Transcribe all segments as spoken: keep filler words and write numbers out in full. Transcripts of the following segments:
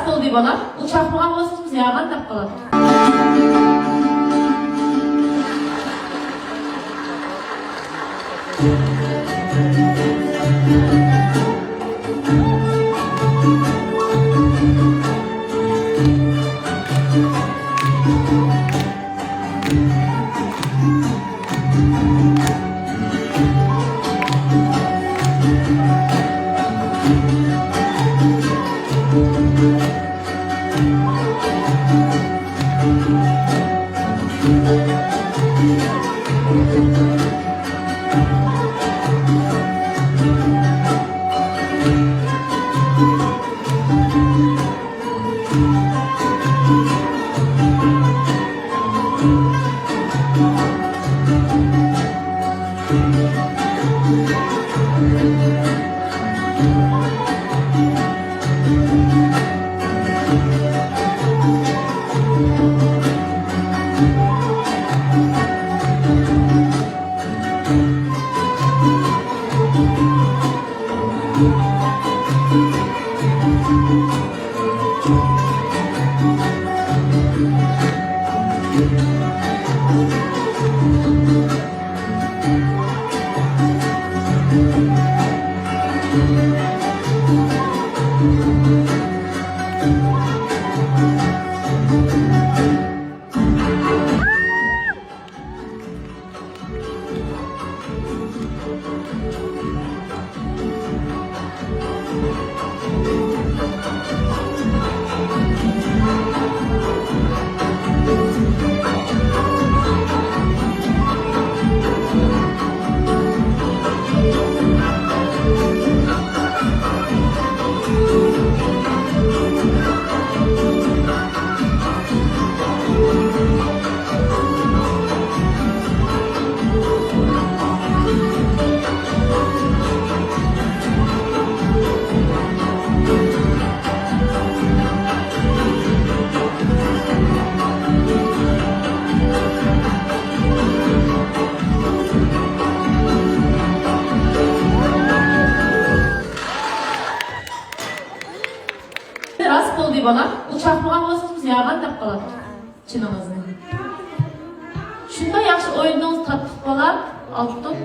بولدى بالام، ئۇ چاقمىغان بولسا بىز ياغان دەپ قالاتتۇق. راست بولدى بالام، ئۇ چاقمىغان بولسا بىز ياغان دەپ قالاتتۇق. چىنىڭىزنى. شۇنداق ياخشى ئوينىدىڭىز، تاتلىق بالا، ئالتۇن.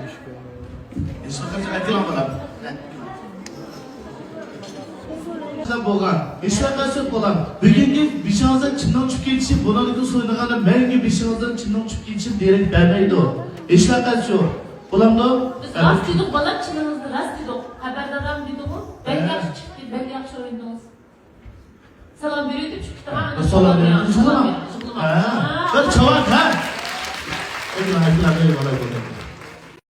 بولغان. ھېچۋاقىت يوق، بالام. بۈگۈنكى بېشىڭىزدىن چىننىڭ چۈشۈپ كېتىشى، بۇنىڭدىن كېيىن سويۇنغاندا مەڭگۈ بېشىڭىزدىن چىننىڭ چۈشۈپ كېتىشىنى دېرەك بەرمەيدۇ. ھېچۋاقىت يوق. بولامدۇ؟ بىز راست دېدۇق، بالام، چىنىڭىزنى راست دېدۇق. خەۋەردارلارمۇ دېدىغۇ؟ بەك ياخشى چىقتى، بەك ياخشى ئوينىدىڭىز. سالام بېرىۋېتىپ چىقىپ كېتىڭ، ھە، ئاندىن سالام بېرىڭ، سالام بېرىڭ، سالام. سالام بېرىڭ، يىغلىماڭ. ھە، ھە. بىر چاۋاك، ھە؟ ئۆزۈڭ ھەركىلەپ بېرىڭ، ئالاي بولدى.